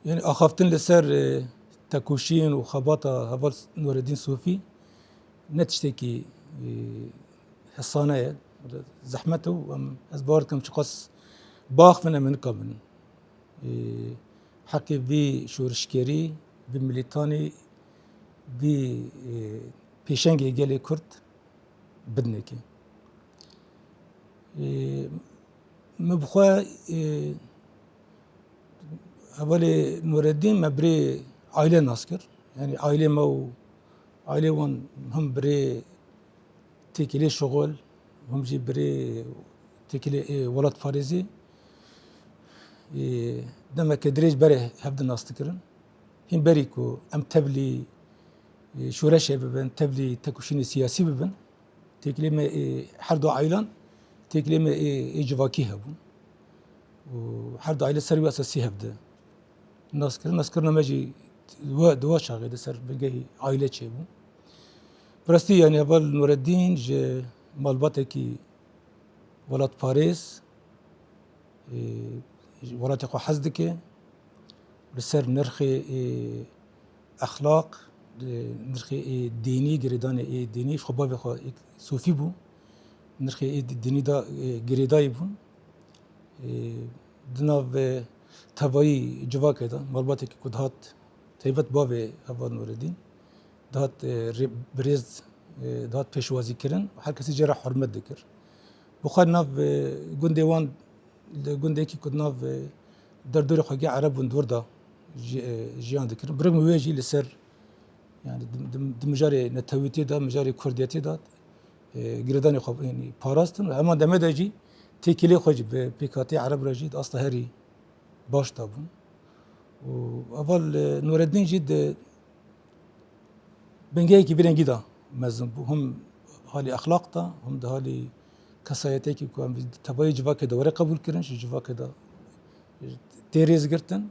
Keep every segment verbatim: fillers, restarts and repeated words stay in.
Yani axaftin li ser, e, tekoşîn û xebata heval Nureddin Sofî ne tiştekî, e, hesane ye, zehmet e û em, ez bawer dikim çiqas biaxivin em ê nikabin, e, heqê vî şorişgerî, vî milîtanî, vî, e, pêşengê gelê Kurd bidinekê. Ê, min bi xwe, ê, hevalê Nureddin me birê aile nas kir. Yani ailê me û ailê wan him birê têkilê şixul, him jî birê têkilê, ê, welatparêzî. Ê, demeke dirêj berê hev di nas dikirin. Hîn berî ku em tevlî, e, şoreşê bibin, tevlî tekoşînê siyasî bibin, têkilê me ê her du ailan, têkilê me ê, ê civakî hebûn. Û her du aile ser wî esasî hev di nas kirin. Naskirina me jî we, di wa çaxê de ser bingehî aile çêbû. Bi rastî, yani, heval Nureddîn ji malbatekî welatparêz, ê, ji welatê xwe hez dike, li ser nirxê, ê, exlaq, ê, nirxê, ê, dînî, girêdanê, ê, dînî, ji xwe bavê xwe, ê, sofî bû, nirxê, ê, dînî da, ê, girêdayî bûn. Ê, di nav, ê, tevayî civakê de, malbatekî ku dihat taybet bavê heval Nureddîn, dihat, e, rê-, birêz, e, dihat pêşwazî kirin û her kesî jê re hurmet dikir. Bi xwe nav, e, gundê wan, li gundekî ku di nav, e, derdorê xwe gê Ereb bûn di wir de jî, e, jiyan dikirin. Bi rixmî wê jî li ser, yani di, di, di mijarê netewîtiyê de, mijarê kurdiyetê de, e, girêdanê xwe, yani parastin û hema demê de jî têkilê xwe jî bi pêkhatî Ereb re jî di asta herî baş de bûn. Û heval, e, Nureddîn jî di bingehekî vî rengî de mezin bû. Him halî exlaq de, him di halî kesayetekî ku em vî tevayî civakê de were qebûl kirin, ji civakê de tê rêz girtin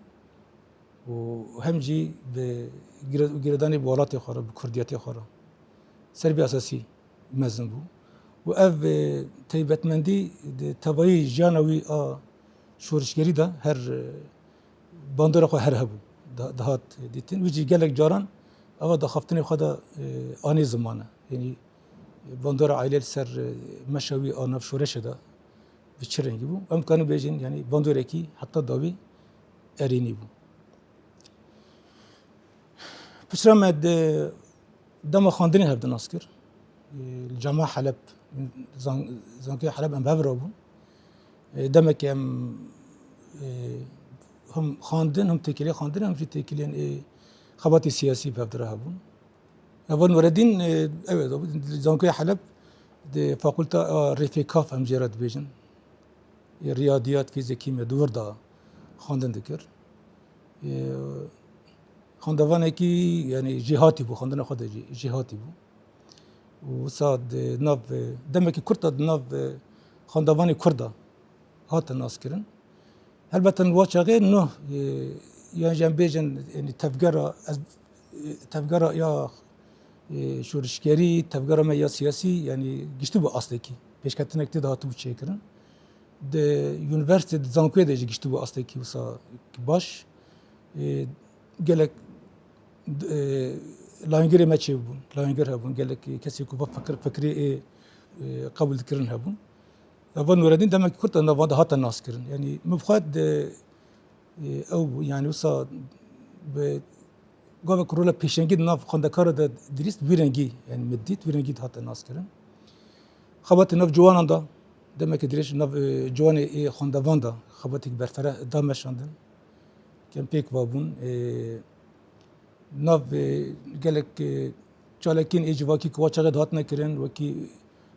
û hem jî bi gire-, girêdanê bi welatê xwe re, bi kurdiyetê xwe re ser vî esasî mezin bû. Û ev, e, taybetmendî di tevayî jiyana wî a şorişgerî de her, e, bandora xwe her hebû, da-, dihat dîtin. Wî jî gelek caran eva daxaftinê xwe de, e, anî ziman e. Yanî bandora aîlê li ser, e, meşa wî a nav şoreşê de bi çi rengî bû? Em dikarin bêjin, yanî bandorekî heta dawî erênî bû. Piştre me di dema xwendinê hev di nas kir. Li Cama Heleb, zan-, zankoya Heleb em bi hev re bûn. Demekê em, him xwendin, him têkilê xwendin, him jî têkilên ê xebatê siyasî bi hev di re hebûn. Heval Nureddîn, ew ê, di zankoya Heleb, di fakulta a Rêfê Kaf em jê re dibêjin. Ê riyadiyat, fîzîk, kîmya di wir de xwendin dikir. Ê, xwendevanekî, yanî jêhatî bû, xwendina xwe de jî jêhatî bû. Û wisa di nav, demekî kurt de di nav xwendevanê kurd de hate naskirin. Helbet li wa çaxê nuh, e, yan jî em bêjin, yanî tevgera, ez, e, tevgera ya, e, şorişgerî, tevgera me ya siyasî, yanî giştî bû astekî. Pêşketinek tê de hatibû çêkirin. Di unîversîtê, di zankoyê de jî giştî bû astekî wisa baş. E, gelek, e, layîngirê me çêbûn, layîngir hebûn, gelek kesê ku va fikir, fikirê ê, e, qebûl dikirin hebûn. Heval Nureddîn demekî kurt de nav de hate naskirin. Yanî min bi xwe de, e, ew bû, yanî wisa bi gavek rola pêşengî di nav xwendekara de dirîst, vî rengî, yanî min dît, vî rengî de hate naskirin. Xebatê nav ciwanan de, demekî dirêj nav, e, ciwanê ê xwendevan de xebatêk berfireh da meşandin. Em pêk ve bûn, e, nav, e, gelek, e, çalakiyên ê civakî ku wa çaxê dihatine kirin, wekî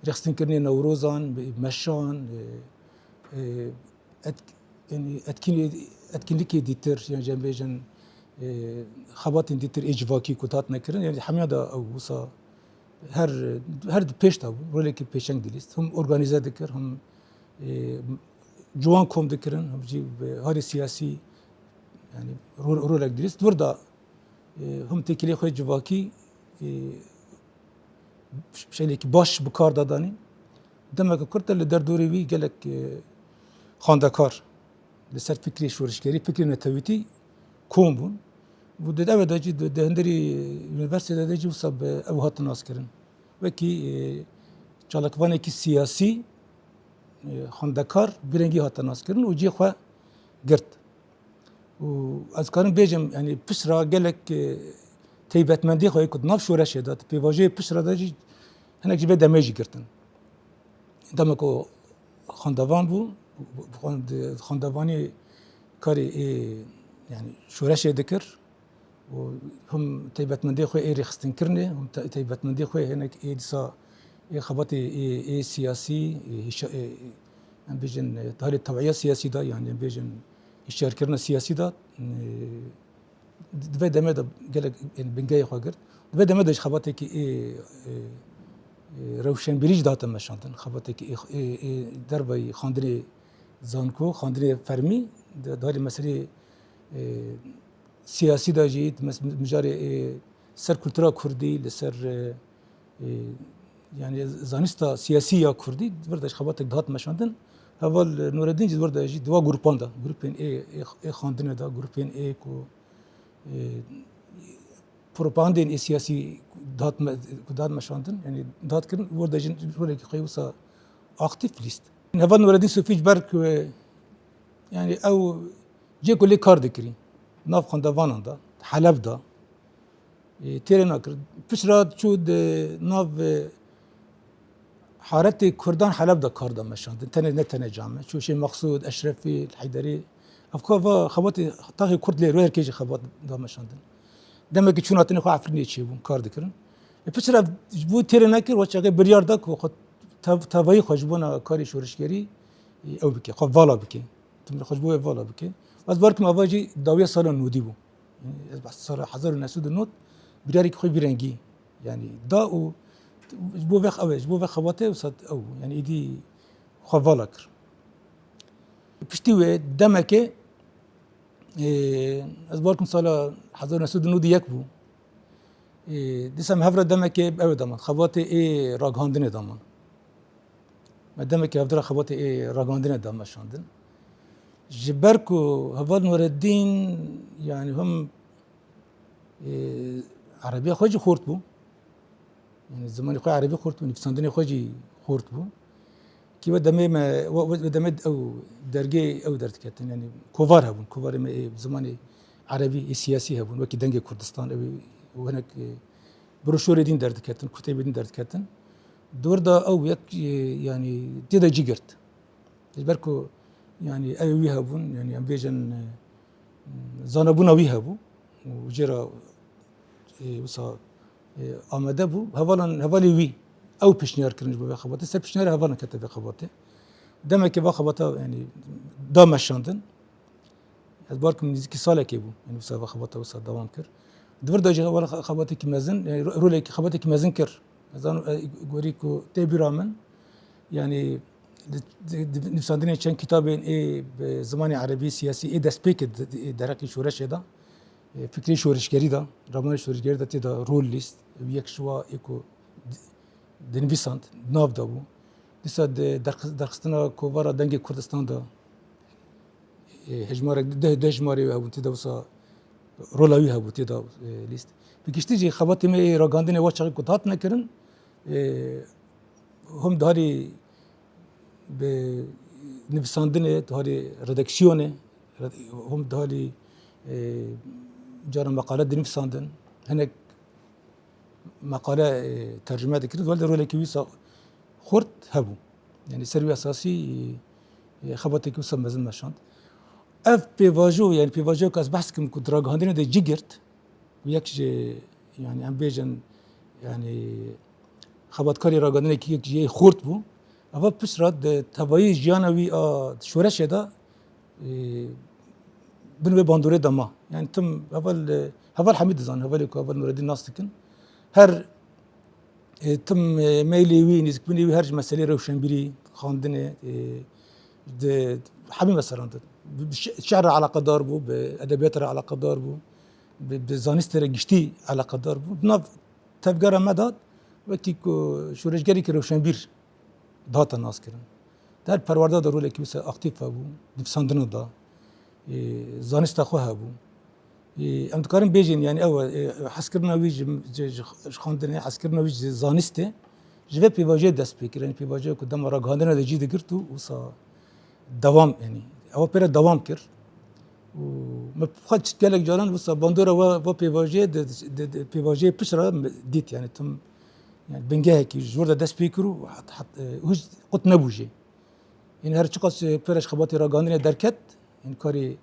rêxistinkirinê Newrozan, meşan, e, e, etk-, yanî etkînê-, etkinlikê dîtir, yan jî em bêjin, e, xebatên dîtir ê civakî ku dihatine kirin, yanî hemiya de ew wisa her, her di pêş de bû, rolekî pêşeng dilîst. Him organîze dikir, him, e, ciwan kom dikirin, him jî bi harê siyasî, yanî rol-, rolek dilîst. Di wir de, e, him têkilê xwe civakî, e, şeklekî baş bi kar da danîn. Demeke kurt de li derdorê wî gelek, e, xwendekar li ser fikrê şorişgerî, fikrê netewîtî kom bûn. Û di devê de jî di, di hundirî unîversîteyê de jî wisa bi ew hatin naskirin. Wekî, e, çalakvanekî siyasî, e, xwendekar bi rengî hate naskirin û cihê xwe girt. Û ez karim bêjim, yanî pişt re gelek, e, taybetmendiyê xwe yê ku di nav şoreşê de, di pêvajoyê pişt re de jî hinek ji vê demê jî girtin. Dema ku xwendevan bû, xwend-, xwendevanî karê ê, yanî şoreşê dikir û him taybetmendiyê xwe ê rêxistinkirinê, him te-, taybetmendiyê xwe hinek ê dîsa ê xebatê ê, ê siyasî, ê hişa-, ê, em bêjin, e, di halê tewaya siyasî de, yanî em bêjin hişyarkirina siyasî de, e, di vê demê de gelek, ên, bingehê xwe girt. Di vê demê de ji xebatekî ê, ê, ê, rewşenbîrî jî dihate meşandin. Xebatekî ê, ê, ê dervayî xandinê zanko, xandinê fermî, di, di halê meselê, ê, siyasî de jî, di mes-, mijarê, ê, ser kultura kurdî, li ser, ê, ê, yanî zanista siyasî ya kurdî, di vir de ji xebatek dihat meşandin. Heval Nureddin jî di vir de jî di wa grûpan de, grûpên ê, ê, ê xandinê de, grûpên ê ku, ê, propagandên ê siyasî ku dihat me-, ku dihat meşandin, yanî dihat kirin, wir de jî rolekî xwe wisa aktîf lîst. Heval Nureddin Sofî ji ber ku, yanî ew cihê ku lê kar dikirî, nav xwendevanan de, Heleb de, e, têrê nakir. Pişt re çû di nav, e, haretê Kurdan Heleb de kar da meşandin. Tenê, ne tenê came. Çû Şêx Meqsûd, Eşrefî, Heyderî. Ev ka va xebatê taxê Kurd lê rû her kê jî xebat da meşandin. Demekî çûna tenê xwe Efrînê çêbûn, kar dikirin. E, piştre ji bo têrê nekir, wa çaxê biryar da ku xwe tev-, tevayî xwe ji bona karê şorişgerî, e, ew bike, xwe vala bike. Tim xwe ji bo wê vala bike. Ez bar kim ava jî dawiya sala nodî bû. Ez behs sala hezar û neh sed û nod biryarê xwe vî rengî, yanî da û ji bo vê, ew e, ji bo vê xebatê wisa ew, yanî êdî xwe vala kir. Piştî wê demekê, e, ez bar kim sala hezar û neh sed û nod û yek bû. E, dîsa me hev re demekê ew daman, xebatê ê ragihandinê daman. Me demekî hevdira xebatê ê ragihandinê da meşandin. Ji ber ku heval Nureddîn, yanî him, e, erebiya xwe jî xurt bû. Yanî zimanê xwe erebî xurt bû, nivîsandinê xwe jî xurt bû. Kî we demê me, we, we, we demê ew dergê ew derdiketin, yanî kovar hebûn, kovarê me ê zimanê erebî, ê siyasî hebûn, wekî Dengê Kurdistan, ew û hinek, e, broşurê din derdiketin, kutêbê din derdiketin. Di wir de ew yek, e, yanî tê de cî girt. Ji ber ku, yanî ew wî hebûn, yanî em bêjin, e, zanebûna wî hebû û jê re, e, wisa, e, amade bû. Hevalan, hevalê wî ew pêşniyar kirin ji bo vê xebatê. Ser pêşniyarê hevalan kete vê xebatê. Demekê va xebata, yanî da meşandin. Ez bar kim nêzîkî salekê bû. Yanî wisa va xebata wisa dewam kir. Di vir de jî wela xebatekî mezin, yanî ro-, rolekî xebatekî mezin kir. Ez zanim, e, gorî ku tê bîra min, yanî di, di, di nivîsandinê çend kitabên ê bi zimanê erebî siyasî ê destpêkê di, di, ê derheqî şoreşê de, e, fikrê şorişgerî de, ramanê şorişgerî de tê de rol lîst. Ew yek ji wa ê ku di, dinivîsand, nav de bû. Dîsa di derxis-, derxistina kovara Dengê Kurdistan de, e, hejmarek, deh, deh jimarê wê hebûn, tê de wisa rola wî hebû, tê de, e, lîst. Bi giştî jî xebatê me ê ragihandinê wa çaxê ku dihatine kirin, e, him di halî bi nivîsandinê, di halî redaksiyonê, red-, him di halî, e, cara meqale dinivîsandin, hinek meqale, e, tercüme dikirin, welde rolekî wî sa-, xurt hebû. Yanî ser wî esasî, e, xebatekî wisa mezin meşand. Ev pêvajo, yanî pêvajoyek ez behs kim ku di ragihandinê de cî girt, û yek ji, yanî em bêjin, yanî xebatkarê ragihandinekî yek ji yê xurt bû. Eva pişt re di tevayî jiyana wî a şoreşê de, e, bin wê bandorê de ma. Yanî tim heval, e, heval hemî dizanin, hevalê ku heval Nureddin nas dikin. Her, e, tim, e, meylê wî, nêzikbûnê wî her ji meselê rewşenbîrî, xandinê, e, di hemî meselan de, bi şi-, şi'r re eleqedar bû, bi edebiyat re eleqedar bû, bi, bi zanistê re giştî eleqedar bû. Di nav tevgera me de wekî ku şoreşgerekî rewşenbîr dihate naskirin. Di her perwarda de rolekî wisa aktîf hebû, nivîsandina de, e, zanista xwe hebû. Ê, em dikarin bêjin, yani ew e, ê, hezkirina wî ji, ji, ji, ji xwendinê, hezkirina wî ji zanistê, ji vê pêvajoyê dest pê kir. Yani pêvajoyek ku dema ragihandinê de cî digirt û wisa dewam, yani ew pê re dewam kir. Û me xwe gelek caran wisa bandora we, we pêvajoyê de, de, de, pêvajoyê pişt re dît, yani tim, yani bingehekî ji wir de dest pê kir û hat, hat, e, hiç qut nebû jê. Ên her çiqas, e, pêre ji xebatê ragihandinê derket, ên karê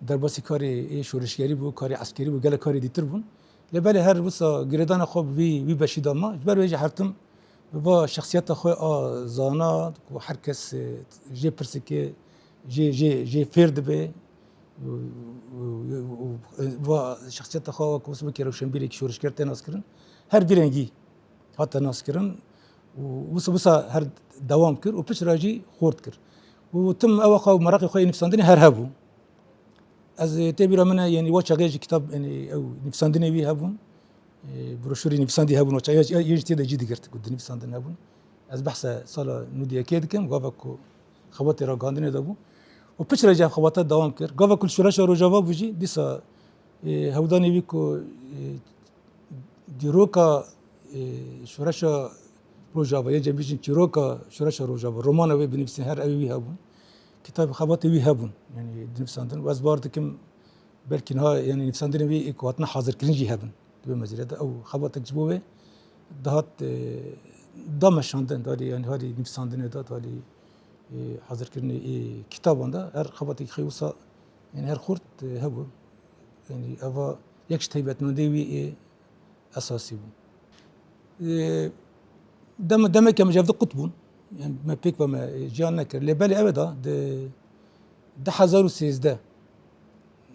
derbasî karê ê şoreşgerî bû, karê eskerî bû, gelek karê dîtir bûn. Lê belê her wisa girêdana xwe bi vî, wî beşî de ma. Ji ber wê jî her tim bi va şexsiyeta xwe a zana ku her kes, e, jê pirsike, jê, jê, jê fêr dibe. Û, û, û, û, va şexsiyeta xwe wek wisa wekî rewşenbîrekî şoreşger tê naskirin. Her vî rengî hate naskirin. Û wisa, wisa her dewam kir û pişt re jî xort kir. Û tim ew xwe û meraqê xwe yê nivîsandinê her hebû. Ez, e, tê bîra min e, yani wa çaxê jî kitab, yani ew nivîsandinê wî hebûn. E, broşûrê nivîsandî hebûn, wa çaxê yên jî tê de cî digirt ku dinivîsandin hebûn. Ez behsa sala nûdî yekê dikim, gava ku xebatê ragihandinê de bû. Û pişt re jî ev xebata dewam kir. Gava ku li şoreşa Rojava bû jî, dîsa, e, hewdanê wî ku, e, dîroka, e, şoreşa Rojava, yê cem bêjin çîroka şoreşa Rojava, romana wê binivîsîn, her ew wî hebûn. Kitabê xebatê wî hebûn, yani dinivîsandin. Û ez bawer dikim, belkî niha, yani nivîsandinê wî ê ku hatine hazirkirin jî hebin. Di wê mezrê de ew xebatek ji bo wê dihat, e, dameşandin, dalî, yani harî nivîsandinê de, dalî, e, hazirkirinê ê kitaban de her xebatek xwe wisa, yani her xurt, e, hebû. Yani eva yek ji taybetmendê wî ê esasî bû. E, dem-, demeke me ji hev di qut bûn. Yani me pêk ve me, e, jiyan nekir. Lê belê ew e da di du hezar û sêzdeh,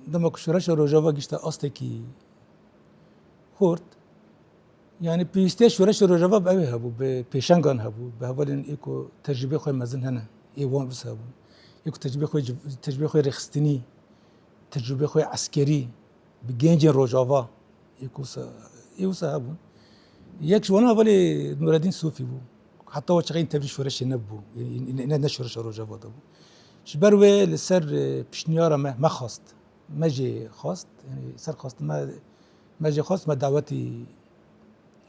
dema ku şoreşa Rojava gişte astekî xurt, yani pêwîstiya şoreşa Rojava bi ew ê hebû, bi pêşengan hebû, bi hevalên ê ku tecrûbê xwe mezin hene, ê wan wisa hebûn. Ê ku tecrûbê xwe, tecrûbê xwe rêxistinî, tecrûbê xwe eskerî, bi gencên Rojava, ê ku wisa, ê wisa hebûn. Yek ji wana hevalê Nureddin Sofî bû. Heta we çaxê tevlî şoreşê nebû. Ne, ne, ne şoreşa Rojava de bû. Ji ber wê li ser, e, pişniyara me, me xwest. Me jê xwest. Yani ser xwest me, me jê xwest, me dawetî,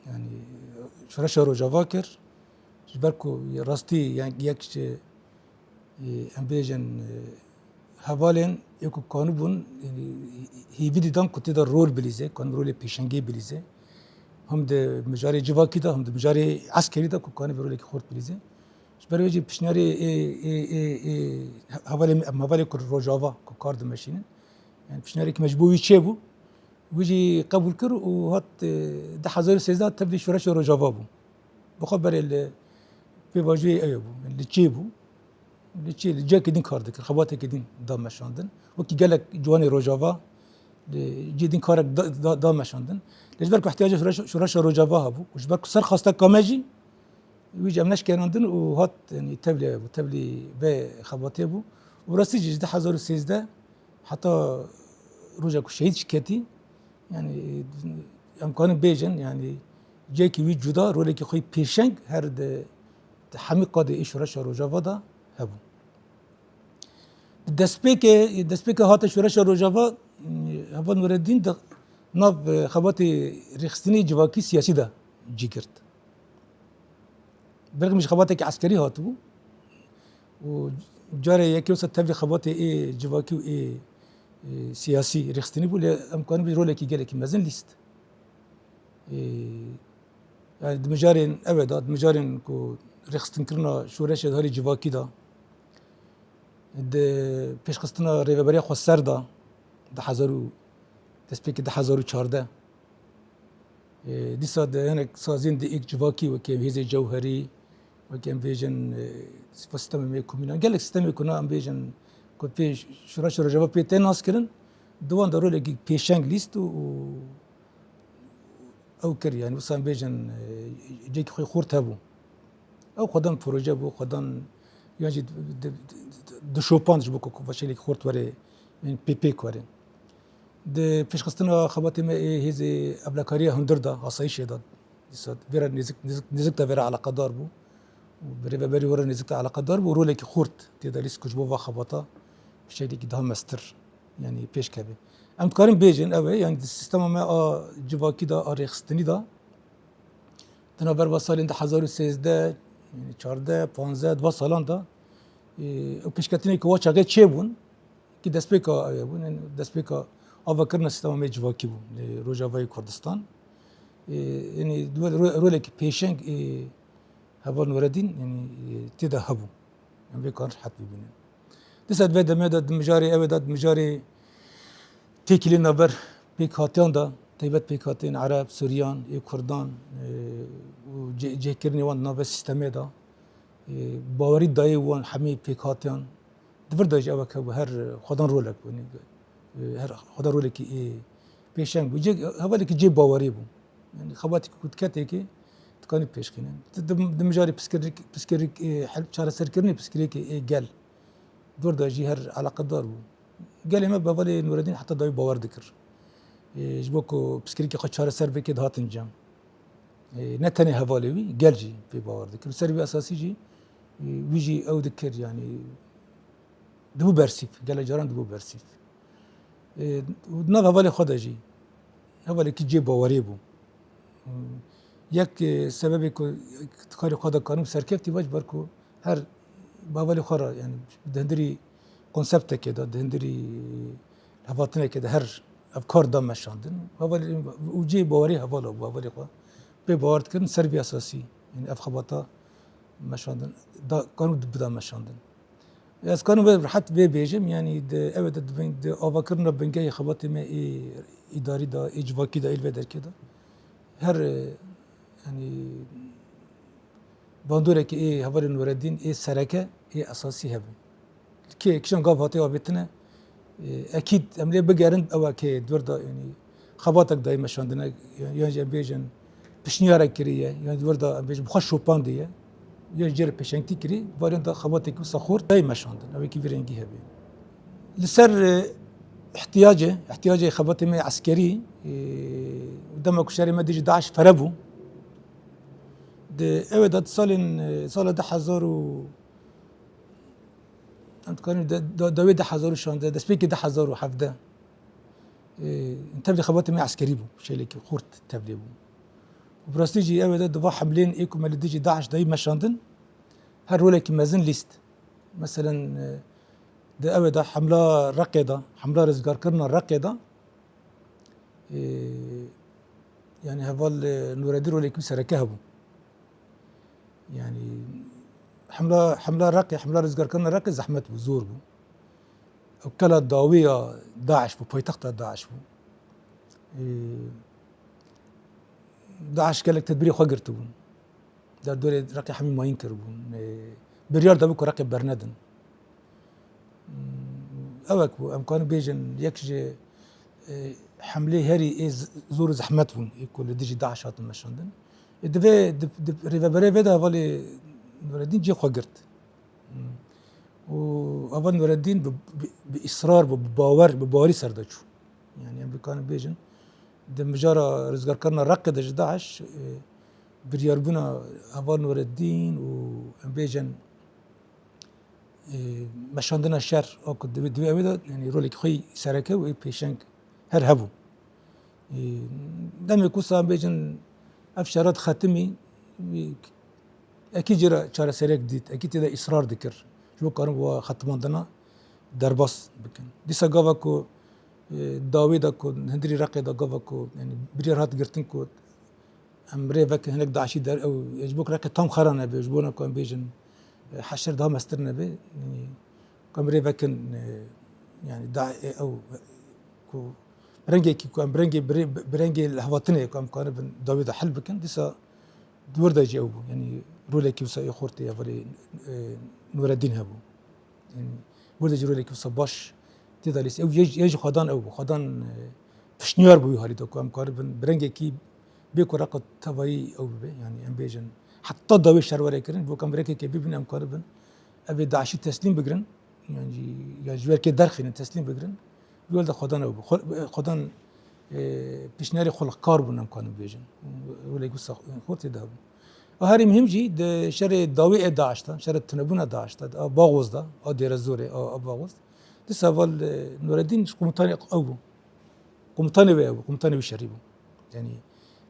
yani şoreşa Rojava kir. Ji ber ku rastî, yani yek ji, e, em bêjin, e, hevalên ê ku kanibûn, e, hêvî didan ku tê de rol bilîze, kanibû rolê pêşengê bilîze. Him di mijarê civakî de, him di mijarê eskerî de ku kanibû rolekî xurt bilîze. Ji ber wê jî pişniyarê ê, ê, ê, ê, hevalê, em hevalê ku Rojava ku kar dimeşînin. Yani pişniyarê ki me ji bo wî çêbû. Wî jî qebûl kir û hat, e, du hezar û sêzdeh tevlî şoreşa Rojava bû. Bi xwe berê li pêvajoyê ew bû, li çê bû. Li çê, li cihekî din kar dikir, xebatekî din da meşandin. Wekî gelek ciwanê Rojava, li cihê din karek da, da, da meşandin. Lê ji ber ku ihtiyaca şoreş-, şoreşa Rojava hebû û ji ber ku ser xwesteka me jî, wî jî em neşkenandin û hat, yani tevlî ew bû, tevlî vê xebatê bû. Û rastî jî ji du hezar û sêzdeh heta roja ku şehîd jî ketî, yani em kanin bêjin, yani cihekî wî cuda, rolekî xwe yî pêşeng her di, di hemî qadê ê şoreşa Rojava de hebû. Di destpêkê, destpêkê hate şoreşa Rojava, heval Nureddîn di nav, e, xebatê rêxistinê civakî siyasî de cî girt. Belkî ji xebateke eskerî hatibû û carê yekê wisa tevlî xebatê ê civakî û ê, ê siyasî rêxistinî bû, lê em kanibî rolekî gelekî mezin lîst. Ê, yani di mijarên ev e de, di mijarên ku rêxistinkirina şoreşê di herî civakî de, di pêşxistina rêveberiya xweser de, di hezar û, destpêkê du hezar û çardeh. Ê, dîsa di hinek saziyên di êk civakî weke hêzê cewherî, weke em bêjin, e, sîstemê me komînan, gelek sîstemê ku na em bêjin ku pê şoreşa Rojava pê tê naskirin, di wan de rolekî pêşeng lîst û, û ew kir, yani wisa em bêjin, e, cihekî xwe xurt hebû. Ew xwedan proje bû, xwedan yan jî di, di, di, dişopand ji bo ku veşelekî xurt were, yani pê pêk were. Di pêşxistina xebatê me ê hêzê evlekariya hundir de, asayîşê de, dîsa vê re nêzik, nêzik, nêzik de vê re eleqedar bû. Û bi rêveberî wê re nêzik de eleqedar bû û rolekî xurt tê de lîst ku ji bo va xebata bi şeklekî daha mestir yanî pêşkeve. Em dikarin bêjin ew e, yanî di sîstema me a civakî de, a rêxistinî de, di navberva salên du hezar û sêzdeh, yanî çardeh, panzdeh, di va salan de, e, ew pêşketinê ku wa çaxê çêbûn, ki destpêka ew bûn, yanî destpêka avakirina sîstema me civakî bû li Rojavayê Kurdistan. E, yanî di we ro-, rolekî pêşeng, e, Heval Nureddîn, yanî, e, tê de hebû. Em vê karin rehet bibînin. Dîsa di vê demê de di mijarê ew de, di mijarê têkilî navber pêkhatiyan de, taybet pêkhatiyên Ereb, Suryan, ê Kurdan, e, û cê-, cêkirinê wan di navê sîstemê de, e, bawerî dayê wan hemî pêkhatiyan, di vir de jî ewek hebû, her xwedan rolek bû, yanî, e, her xwedan rolekî, e, pêşeng bû. Cê, hevalekî cê bawerî bû. Yanî xebatê ku diketê kê, dikanî pêşxîne. Di, di, di mijarê piskirik, piskirik, e, hel, çareserkirinê piskirêkê ê gel. Di vir de jî her eleqedar bû. Gelê me bi hevalê Nureddîn heta dawî bawer dikir. E, ji bo ku piskirêkê xwe çareser bike dihatin cem. E, ne tenê hevalê wî, gel jî pê bawer dikir. Ser vî esasî jî, e, wî jî ew dikir, yanî dibû bersîv, gelek caran dibû bersîv. E, û di nav hevalê xwe de jî, hevalekî cê bawerê bû. Yek, e, sebebê ku karê xwe de karim serkeftî ve ji ber ku her bi hevalê xwe re, yanî di hundirî konseptekê de, di hundirî hevatinekê de her ev kar da meşandin. Hevalê, û cê bawerê hevala bû, hevalê xwe pê bawer dikirin, ser vî esasî, yanî ev xebata meşandin, da, karim bida meşandin. Ez karim vê rehet vê bêjim, yanî di, ew de di bin, di avakirina bingehê xebatê me ê îdarî de, ê civakî de, ê li vê derkê de. Her, e, yanî, bandoreke ê hevalê Nureddîn, ê sereke, ê esasî hebû. Kê kişan gav hate avêtine, e, ekîd em lê bigerin, ew e kê di vir de, yanî, xebatek dayî meşandine, yan, yan jî em bêjin pişniyarek kiriye, yan di vir de em bêjin bi xwe şopandiye, yan jî cê re pêşengtî kirî, varên de xebatekî wisa xurt dayî meşandin. Ew ê kî vî rengî hebe. Li ser, e, ihtiyacê, ihtiyacê xebatê me eskerî, e, dema ku şerê me dijî DAIŞ fere bû, di, ew ê de di salên, e, sala du hezar û, em dikarin de, de, dawê du hezar û şazdeh, destpêkê du hezar û hevdeh, e, tevlî xebatê me eskerî bû, şêlekî xurt tevlî bû. Û bi rastî jî ew ê de di va hemlên ê ku me li dijî DAIŞ dayî meşandin, her rolekî mezin lîst. Meselen, e, di ew ê de hemla Reqê de, hemla rizgarkirina Reqê de, e, yanî heval, e, Nureddîn rolekî sereke hebû. Yanî hemla, hemla Reqê, hemla rizgarkirina Reqê zehmet bû, zor bû. Ew kela dawî ya DAIŞ bû, paytexta DAIŞ bû. E, DAIŞ gelek tedbîrê xwe girtibûn. Derdorê Reqê hemî mayîn kiribûn. E, biryar dabû ku Reqê bernedin. Hmm, ew ek bû, em karin bêjin, yek ji, e, hemlê herî ê z-, zor û zehmet bûn, ê ku li dijî DAIŞ hatin meşandin. E, di vê, di, di rêveberê vê de hevalê Nureddîn cê xwe girt. Hmm. Û heval Nureddîn bi, bi, bi israr bû, bi bawer, bi bawerî ser de çû. Yanî em bikarin bêjin, di mijara rizgarkirina Reqê de ji DAIŞ, e, biryarbûna heval Nureddîn û em bêjin, e, meşandina şer, a ku divê, divê ew ê de, yanî rolekî xwe yî sereke û ê pêşeng her hebû. E, demê ku sa em bêjin ev şera dixetimî, e, ekî cî re çareseriyek dît, ekî tê de îsrar dikir. Ji bo karin wa xetimandina derbas bikin. Dîsa gava ku, e, dawê de ku hundirî Reqê de gava ku, yanî biryar hat girtin ku em rê vekin hinek DAIŞî der, ew, ji bo ku Reqê tam xera nebe, ji bona ku em bêjin, e, heşir daha mestir nebe, yanî ku em rê vekin, e, yanî da, e, ew, ku bi rengekî ku em bi rengê, bi rê-, bi rengê lihevhatinê ku em karibin dawî de hel bikin, dîsa di wir de jî ew bû. Yanî rolekî wisa ê xurt ê hevalê, e, Nureddîn hebû. Yanî wir de jî rolekî wisa baş tê de lîst. Ew yê, yê ji xwedan ew bû. Xwedan, e, pişniyar bû wî halî de ku em karibin bi rengekî bê ku Reqa tevayî ew bibe. Yanî em bêjin heta dawê şer were kirin, bo ku em bi rengekê bibin em karibin ev ê DAIŞî teslîm bigirin. Yan jî, ya ji werkê derxînin, teslîm bigirin. Wê de xwedan ew bû. Xwe-, xwedan, e, pişniyarê xulqkar bûn, em karin bêjin. Rolek wisa xwe tê de hebû. A herî muhîm jî di şerê dawî ê DAIŞ de, şerê tunebûna DAIŞ de, a Baxoz de, a Dêrezorê, a, a Baxoz, Dîsa heval, e, Nureddîn ji komutanê ew bû. Komutanê wê ew bû, komutanê wî şerî bû. Yanî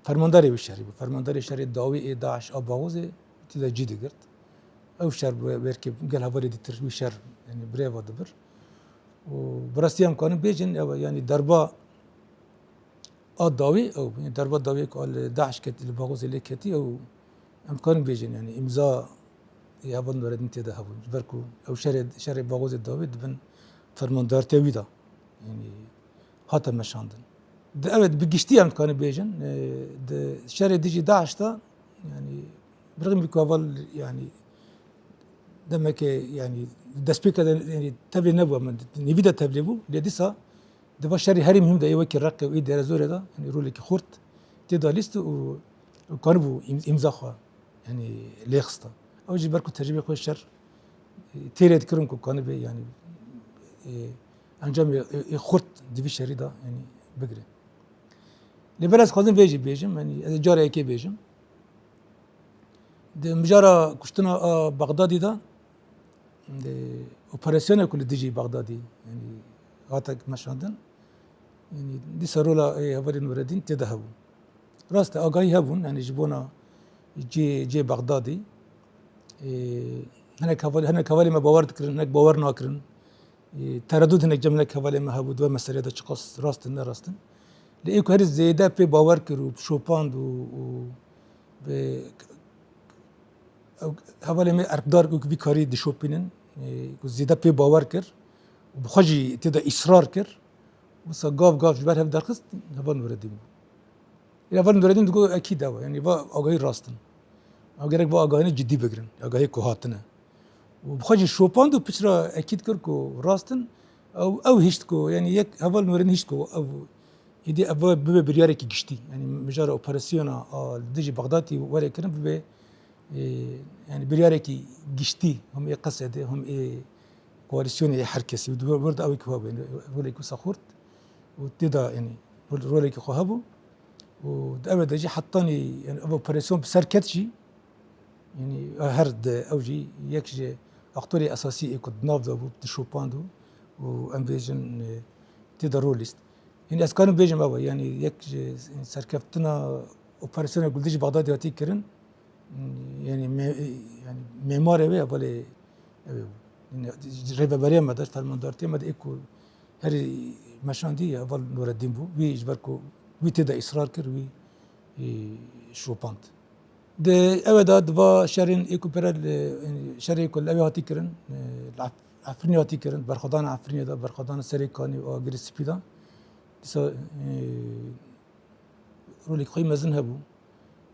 fermandarê wî şerî bû. Fermandarê şerê dawî ê DAIŞ a Baxûzê tê de cî digirt. Ew şer bi wê-, wêrkê gel hevalê dîtir wî şer, yanî birêva dibir. Û bi rastî em kanin bêjin, ew, yanî derba a dawî ew bû. Yanî derba dawî ku a li DAIŞ ketî, li Baxûzê lê ketî, ew em karin bêjin, yanî îmza ya heval Nureddîn tê de hebû. Ji ber ku ew şerê, şerê Baxûzê dawî di bin fermandartiya wî de, yanî hate meşandin. Di, evet, bi giştî em dikarin bêjin, e, di şerê dijî DAIŞ de, yanî bi rixmî ku heval, yanî demeke, yanî destpêka de, yanî tevlê nebû, min nêvî de tevlê bû, lê dîsa di va şerê herî muhîm de, ê wekî Reqê û ê Dêrezorê de, yanî rolekî xurt tê de lîst û, û kanibû îm-, îmza xwe, yanî lêxista. Ew jî ber ku tecrûbê xwe şer, e, têrê dikirin ku kanibê, yanî, e, encamê, e, e, xurt di vî şerî de, yanî bigire. Lê ber ez xwazim vê jî bêjim, yanî ez ê cara yekê bêjim. Di mijara kuştina a Bexdadî de, di operasyona ku li dijî Bexdadî, yanî hate meşandin, yanî dîsa rola ê hevalê Nureddîn tê de hebû. Rast e, agahî hebûn, yanî ji bona cê, cê Bexdadî, e, hinek heval-, hinek hevalê me bawer dikirin, hinek bawer nakirin. E, teredûd hinek cem hinek hevalê me hebû, di wê meselê de çiqas rast in, ne rast in. Lê ê ku herî zêde pê bawer kir û şopand û, û bi, ew hevalê me erkdar ku vî karî dişopînin, e, ku zêde pê bawer kir û bi xwe jî tê de îsrar kir, wisa gav gav ji ber hev derxist, heval Nureddîn bû. Lê heval Nureddîn digot ekîd ew e, yanî va agahî rast in. Ew gerek va agahiyê cidî bigirin, agahiyê ku hatine. Û bi xwe jî şopand û piçra ekîd kir ku rast in. Ew, ew hişt ku, yanî yek heval Nureddîn hîşt ku ew êdî ev bibe biryarekî giştî. Yanî mijara operasyona a li dijî Bexdadî were kirin bibe, e, yanî biryarekî giştî, him ê Qesedê, him ê koalîsyonê, ê her kesî. Û di wir de ew ê ku hebû, yanî rolekî wisa xurt û tê de, yanî rol-, rolekî xwe hebû. Û di ew de jî hetanî, yanî ev operasyon bi ser ket jî, yanî her di ew jî yek ji aktorê esasî ê ku di nav de bû, dişopand û, û em bêjin, e, tê de rol lîst. Yanî ez karim bêjim ew e, yanî yek ji serkeftina operasyona ku li dijî Bexdadê hatî kirin, yanî me-, yanî mêmarê wê hevalê ew ê bû. Yanî rêveberiya me de, fermandartiya me de ê ku herî meşandî heval Nureddîn bû. Wî ji ber ku wî tê de îsrar kir, wî, e, şopand. Di ew de di va şerên ê ku pere li, yanî şerê ku li ew ê hatî kirin, e, li Ef-, Efrînê hatî kirin, berxwedana Efrînê de, berxwedana Serê Kanî û a Girê Spî de. Dîsa, e, rolekî xwe yî mezin hebû.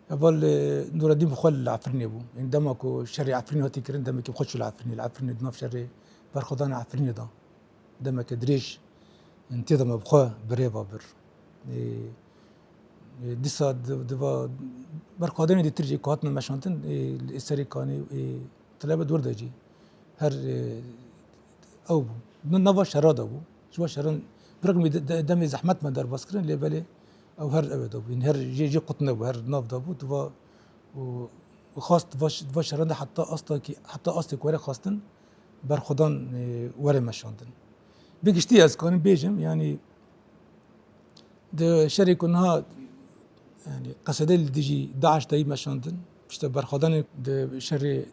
Heval, e, Nureddîn bi xwe li Efrînê bû. Yanî dema ku şerê Efrînê hatî kirin, demekî bi xwe çû li Efrînê. Li Efrînê di nav şerê berxwedana Efrînê de demeke dirêj, yanî tê de me bi xwe birêva bir. E, e, dîsa di, di va berxwedanê dîtir jî ku hatine meşandin, e, li Serê Kanî, e, Tilebet wir de jî her, e, ew bû. Di nava şera de bû. Ji va şeran, bi rixmî de, de, demê zehmet me derbas kirin, lê belê ew her ew de bû. Yanî her jê, jê qut nebû, her nav de bû. Di va û, û xwest va ş-, va şeran de heta asta ki, heta astê ku were xwestin, berxwedan, e, were meşandin. Bi giştî ez kanim bêjim, yanî di şerê ku niha, yanî Qesedê li dijî DAIŞ de yî meşandin, pişta berxwedanê di şerê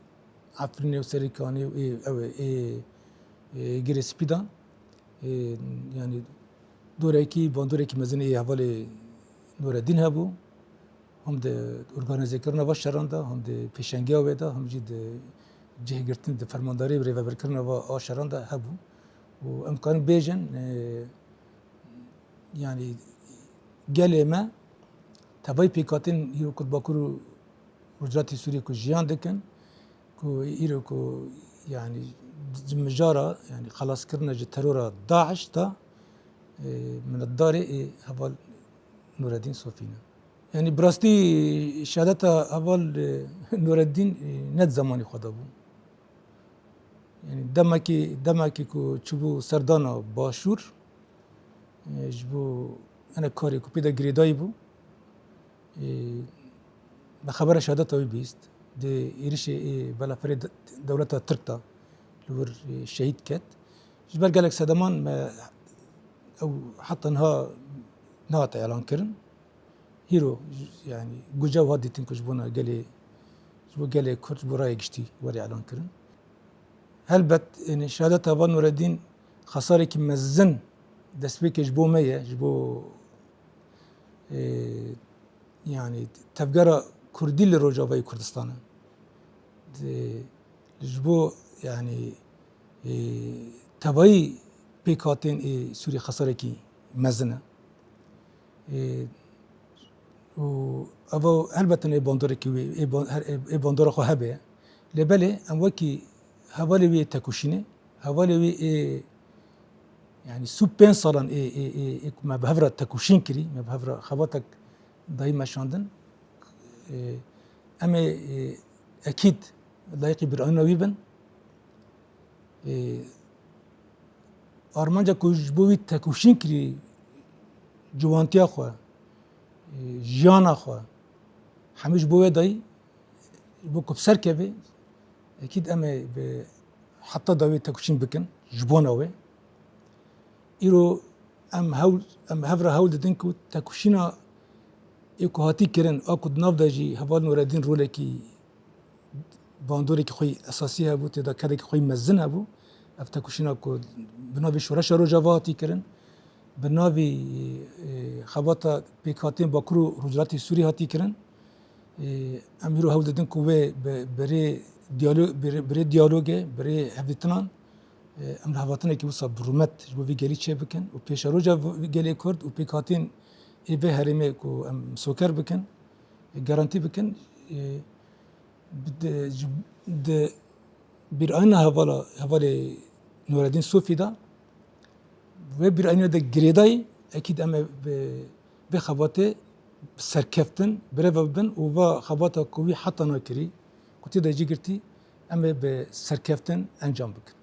Efrînê û Serê Kanî û ê, ew ê, ê, ê Girê Spî de, ê, yanî dorekî, bandorekî mezin ê hevalê Nureddîn hebû. Him di organîzekirina va şeran de, him di pêşengiya wê de, him jî di cihgirtin, di fermandarî û rêvebirkirina va a şeran de hebû. Û em karin bêjin, e, yanî gelê me tevayî pêkhatên îro ku li Bakur û Rojhilatê Sûriyê ku jiyan dikin, ku îro ku, yanî, ji mijara, yanî xelaskirina ji terora DAIŞ de, e, minetdarê ê heval Nureddîn Sofî ne. Yanî bi rastî şehadeta heval, e, Nureddîn, e, ne di zemanî xwe de bû. Yanî demekî, demekî ku çûbû serdana Başûr, e, ji bo hinek karê ku pê de girêdayî bû, e, me xebera şehadeta wî bihîst. Di êrişê, e, belaperê de-, dewleta Tirk de li wir, e, şehîd ket. Ji ber gelek sedeman me ew heta niha nehate elan kirin. Hîro, yanî, guce wiha dîtin ku ji bona gelê, ji bo gelê Kurd, ji bo raya giştî were elan kirin. Helbet, yanî, şehadeta Heval Nureddîn xesarekî mezin destpêkê ji bo me ye, ji bo, e, yanî, tevgera Kurdî li Rojavayê Kurdistanê. Di, ji bo, yanî, e, tevayî pêkhatên ê Sûrî xesarekî mezin e. E, û eva helbet ê bandorekî wê, ê ban-, her, ê, ê bandora xwe hebe. Lê belê em wekî hevalê wê tekoşînê, hevalê wê ê, yanî, sî û pênc salan ê, ê, ê, ê ku me bi hev re tekoşîn kirî, me bi hev re xebatek dayî meşandin. E, em ê, e, ekîd layîqî bîrayîna wî bin. E, armanca ku ji bo wî tekoşîn kirî, ciwantiya xwe, e, jiyana xwe, hemî ji bo wê dayî, ji bo ku bi ser keve, ekîd em ê bi heta dawî tekoşîn bikin ji bona wê. Îro em hewl, em hev re hewl didin ku tekoşîna ê ku hatî kirin, a ku di nav de jî Heval Nureddîn rolekî, bandorekî xwe yî esasî hebû, tê de kedekî xwe yî mezin hebû. Ev tekoşîna ku bi navê Şoreşa Rojava hatî kirin, bi navê, e, Xebata Pêkhatên Bakur û Rojhilatê Sûrî hatî kirin. E, em îro hewl didin ku wê bi, bi rê diyalo-, bi rê, bi rê diyalogê, bi rê hevdîtinan, e, em li hevatinekî wisa bi rûmet ji bo vî gelî çêbikin û pêşeroja vî gelê Kurd û pêkhatên ê vê herêmê ku em misoker bikin, e, garantî bikin. E, bi, di, ji, di bîrayîna hevala, hevalê Nureddîn Sofî de, wê bîrayîna de girêdayî, ekîd em ê bi, bi xebatê bi serkeftin birêve bibin û va xebata ku wî heta nakirî, ku tê de cî girtî, em ê bi serkeftin encam bikin.